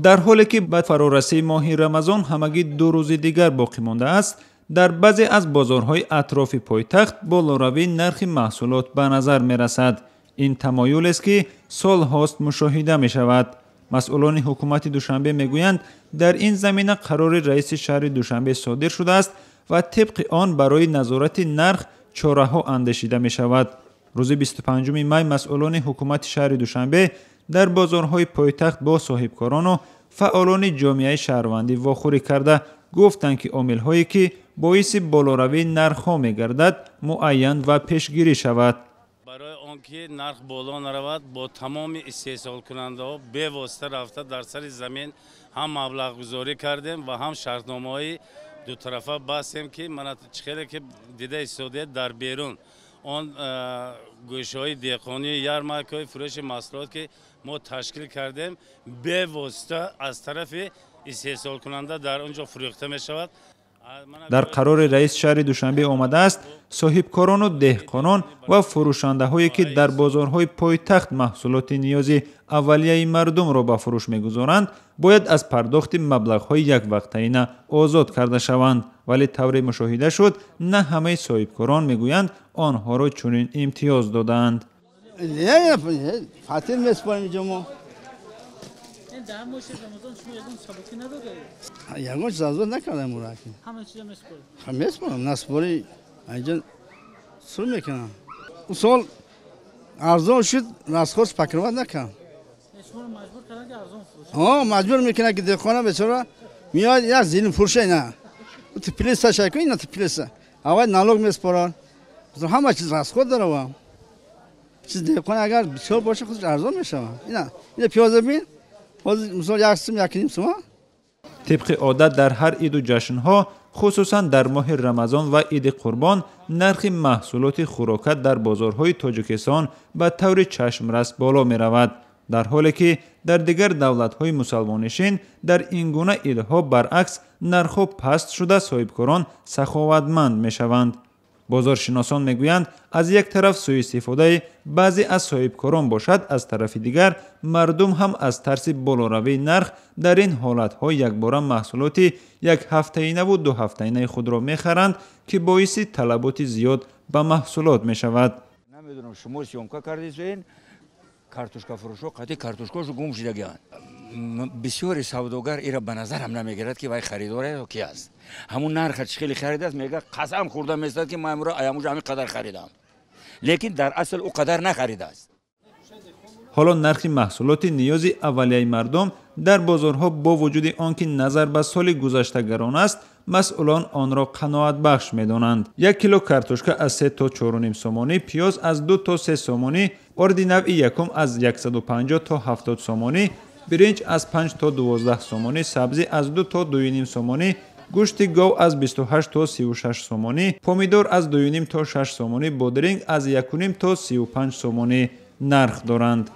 Дар ҳоле ки ба фарорасии моҳи Рамазон ҳамагӣ 2 рӯзи дигар боқӣ мондааст, дар баъзе аз бозорҳои атрофи пойтахт болоравии нархи маҳсулот ба назар мерасад. Ин тамоюлест, ки солҳост мушоҳида мешавад. Масъулони ҳукумати Душанбе мегӯянд, дар ин замина қарори раиси шаҳри Душанбе содир шудааст ва тибқи он барои назорати нарх чораҳо андешида мешавад. Рӯзи 25 май масъулони ҳукумати шаҳри Душанбе дар бозорҳои пойтахт бо соҳибкорону фаъолони ҷомеаи шаҳрвандӣ вохӯрӣ карда гуфтанд, ки омилҳое ки боиси болоравии нархҳо мегардад, муайян ва пешгирӣ шавад. Барои он ки нарх боло наравад, бо тамоми истеҳсолкунандаҳо бевосита рафта дар сари замин ҳам маблағгузорӣ кардем ва ҳам шартномаҳои дутарафа бастем, ки мана чӣ хеле ки дида истодед, дар берун он гӯшаҳои деҳқонӣ, ярмаркаҳои фурӯши маҳсулот, ки мо ташкил кардем, бевосита аз тарафи истеҳсолкунанда дар он ҷо фурӯхта мешавад. Дар қарори раис шаҳри Душанбе омадааст, соҳибкорону деҳқонон ва фурӯшандаҳое, ки дар бозорҳои пойтахт маҳсулоти ниёзи аввалияи мардумро ба фурӯш мегузоранд, бояд аз пардохти маблағҳои яквақтаина озод карда шаванд. Вале тавре мушоҳида шуд, на ҳамаи соҳибкорон мегӯянд онҳоро чунин имтиёз додаанд. Фатир месупорем инҷо мо. Дар моҳи Рамазон шумо ягон сабукӣ надодаед? Ягон чиз азоб накардам ура. Ҳама чиза месупоред? Месупорам, насупорӣ инҷо сур мекунам. У сол арзон шуд, расход покрывать накардам. Шуморо маҷбур карданд, ки арзон фурӯшед? Ҳо, маҷбур мекунад, ки деҳқона бечора меояд як зилм фурӯша ина. Теплица шайку ина теплица. Аввал налог месупорад. Ҳама чиз расход дорад. Чиз деҳқон агар бисёр бошад, худаш арзон мешавад. Ина, ина пиёза бин. Мисол 1 сум, 1.5 сум. Тибқи одат дар ҳар иду ҷашнҳо, хусусан дар моҳи Рамазон ва иди Қурбон, нархи маҳсулоти хӯрокат дар бозорҳои Тоҷикистон ба таври чашмрас боло меравад, дар ҳоле ки дар дигар давлатҳои мусалмоннишин дар ин гуна идҳо баръакс нархҳо паст шуда, соҳибкорон саховатманд мешаванд. Бозоршиносон мегӯянд, аз як тараф сӯистифодаи баъзе аз соҳибкорон бошад, аз тарафи дигар мардум ҳам аз тарси болоравии нарх дар ин ҳолатҳо якбора маҳсулоти якҳафтаинаву дуҳафтаинаи худро мехаранд, ки боиси талаботи зиёд ба маҳсулот мешавад. Намедонам, шумо съёмка кардед, картошкафурӯшҳо қатъи картошкашу гум шудагианд. Бисёри савдогар ира ба назарам намегирад, ки вай харидор ё ки аст. Ҳамун нарха чӣ хеле харидааст, мега қасам хӯрда местад, ки ман имрӯз аямуҷа ҳамин қадар харидам, лекин дар асл ӯ қадар нахаридааст. Ҳоло нархи маҳсулоти ниёзи аввалияи мардум дар бозорҳо бо вуҷуди он ки назар ба соли гузашта гарон аст, масъулон онро қаноатбахш медонанд. 1 кило картошка аз 3 то 4.5 сомонӣ, пиёз аз 2 то 3 сомонӣ, орди навъи якум аз 150 то 70 сомонӣ, биринҷ аз 5 то 12 сомонӣ, сабзӣ аз 2 то 2.5 сомонӣ, гӯшти гов аз 28 то 36 сомонӣ, помидор аз 2.5 то 6 сомонӣ, бодринг аз 1.5 то 35 сомонӣ нарх доранд.